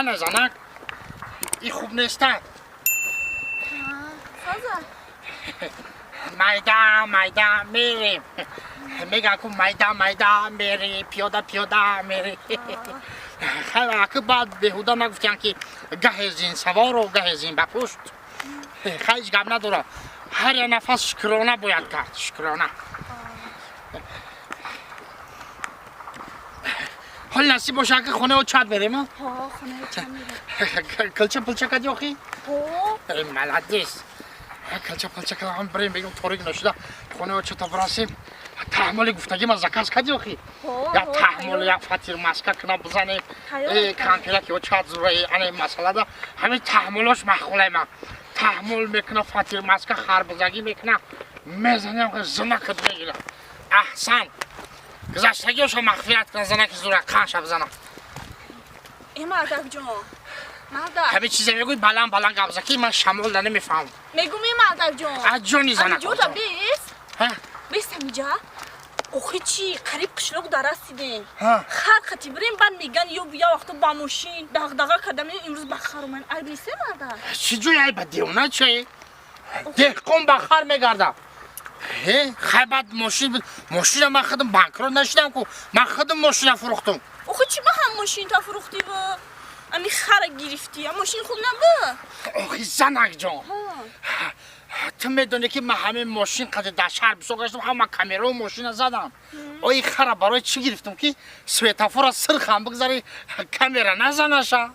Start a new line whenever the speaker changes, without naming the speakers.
Ана занак, и хуб нестад.
Соза.
Майда майда мерем. Меган ку майда майда мери, пиёда пиёда мери. Хайр, аки баъд беҳуда нагуфтиян, ки гаҳе зин савору, гаҳе зин ба пушт. Хай, ҳеҷ гап надора. Ҳар як нафас шукрона бояд кард, шукрона. Ҳол насиб боша, аки хонаи чат берем?
Ҳо, хонаи чат мерем.
Килча пилча кади охи?
Ҳо.
Молодец. Килча пилча кардам, бирем, бегум торик нашуда хонаи чата бирасем. Таҳмоли гуфтагима заказ кади охи?
Ҳо.
Я таҳмол, я фатир маска кина бизанем. Кампираки о чат зураи ана масъалада ҳамин таҳмолош маъқулай ман. Таҳмол мекуна, фатир маска харбузагӣ мекуна, мезанем, зинакат мегира. Аҳсан. Гузаштагиошо мағфират кунад, занаки зура қанша бизанам.
Э, мардакҷон. Мардак.
Ҳамин чизе мегӯй, баланд баланд гап зан, ки ман шамолда намефаҳмам.
Мегум, э, мардакҷон.
А ҷони занак.
Ҷода бес.
Ҳа?
Бес ҳамиҷа. Охи чӣ, қариб қишлоқ дар расидем.
Ҳа.
Хар қати бирем, баъд меган ё я вақто ба мошин дағдаға кардам, имрӯз ба хар омадем. Айб нест, мардак?
Чӣ ҷои айба, девона чӣ? Деҳқон ба хар мегардад. Хай, баъд мошин, мошина ман худам банкрот нашудам ку, ман худам мошина фурӯхтум.
Охи чӣ, ба ҳам мошинта фурӯхтӣ бу? Ами хара гирифтӣ, а мошин хуб набу?
Охи занакҷон, ту медонӣ, ки ман ҳамин мошин қади дар шаҳр бисёр гаштам, ҳама камерао мошина задам. Ои хара барои чӣ гирифтам, ки светофора сирхам бигзари, камера назанаша.